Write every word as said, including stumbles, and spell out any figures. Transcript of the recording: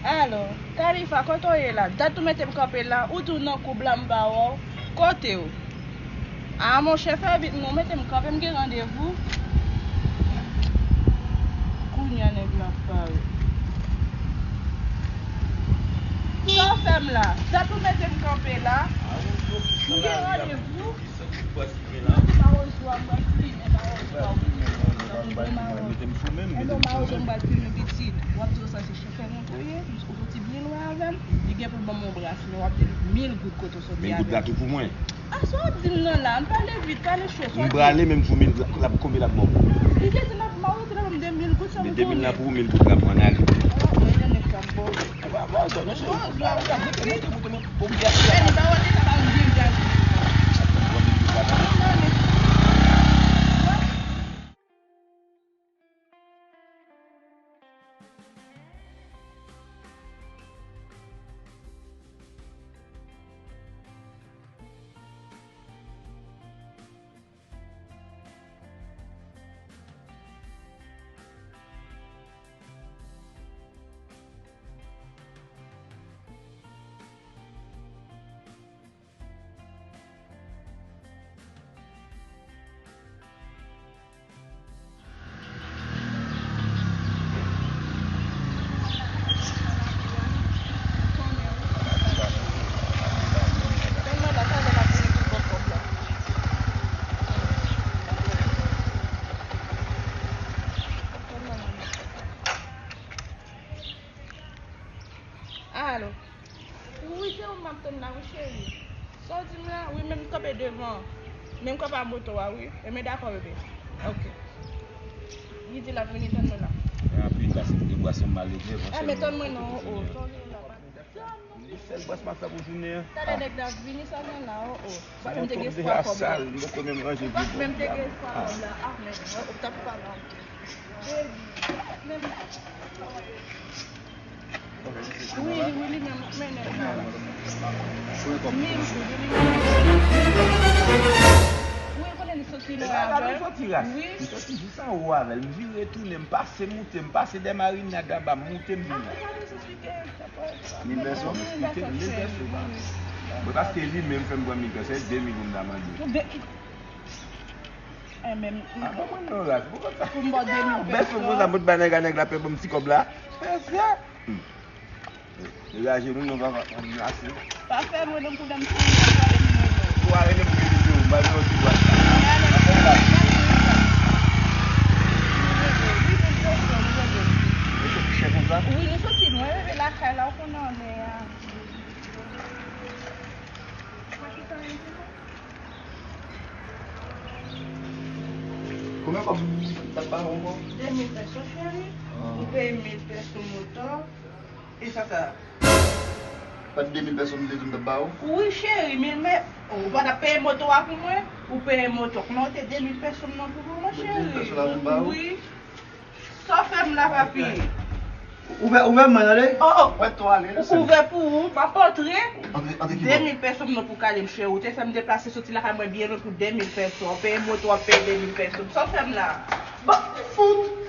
Alo, Khalifa, kote w ye la? Dat ou mete m kanpe la, ou di w nan koub la, m pa wè w. Kote w? A, monchè, fè vit non, mete m kanpe, m gen randevou. Kounye a nèg la ap parèt. Sa w fè m la? Dat ou mete m kanpe la, m gen randevou. Mawozo a m pral fimen, mawozo a w fimen, tankou gwo mawozo. Mete m sou men m, mete m sou men m. Mawozo m pral fimen pitit. W ap di w sa se chofè mwen ou ye, ou soti byen lwen avè m, li gen pou l ban m yon bras, men w ap di l mil goud kote w soti avè m. Mil goud la tou pou mwen. A, sa w ap di m nan la? Ann pale vit, pale cho, sa w ap di m? M prale, men m di w mil goud la, konbyen l ap ban m? Li te di l ap, mawozo te ban m de mil goud, sa m konnen. Men de mil la pou ou, mil goud la pou ann ale. A, mwen, nèg sa m ba w. Alo. Wi, se ou m ap tann la, wi, cheri. Sa w di m la? Wi, men m kanpe devan. Men m kanpe a moto a, wi. Ebyen, dakò, bebe. Ok. Li di l ap vini, tann mwen la. E anpil, paske m te bwase m malede, bon, e, men tann mwen non, o, o. Tann mwen. Sèl bwase m ap fè pou jounen an. Talè nèg la ap vini sèlman la, o, o. Paske m te gen espwa kòb la. Paske m te gen espwa kòb la. A, men, o, o, t ap pale anpil. Baby, men Wi, li, wi, li menm, men nèg la. Mil goud, wi, li menm. Wi, ou konnen li soti lwen avè l. Wi. M soti jis anwo avè l. M vire tounen, m pase moute, m pase dè marinad anba, m moute, m vin la. Mil pèso? Mil pèso, cheri. Mwen, paske li menm fè m pran mil pèso, se de mil pou m ta mande. Ou de- E menm. A, konprann non, ras. Pou konn sa. Pou m ba w de mil pèso. Bèl fè konsa, mwen bay nèg la, nèg la pè ban m ti kòb la. Pèso. Hmm. Degaje nou, nou pa, pa, pa, ase. Pa fè mwen nan pwoblèm pou mwen, pa fè mwen non. Ou a rele m pou mwen, m ba nou yon ti bwat. Wi, nou soti lwen, bebe, lakay la, ou konnen anlè a. Konbyen kòb m t ap ba w ankò? De mil pèso, cheri. Ah. Ou peye mil pèso moto. E sa, sa? Pa t de mil pèso m te di m t ap ba w? Wi, cheri, men, men, ou pa t ap peye moto a pou mwen? Ou peye moto. Kòman ou te de mil pèso m nan pou mwen, cheri? De mil pèso la pou m ba w? Wi. Sa w fè m la, papi? Ouvè, ouvè men, tande? Oh, oh. Pwèt to ale, listen. Ou ouvè pou ou, m ap antre. Antre, antre ki bò? De mil pèso m nan pou kale m, cheri. Ou te fè m deplase soti lakay mwen byen lwen pou de mil pèso. W ap peye moto, w ap peye de mil pèso. Sa w fè m la? Bon, fout.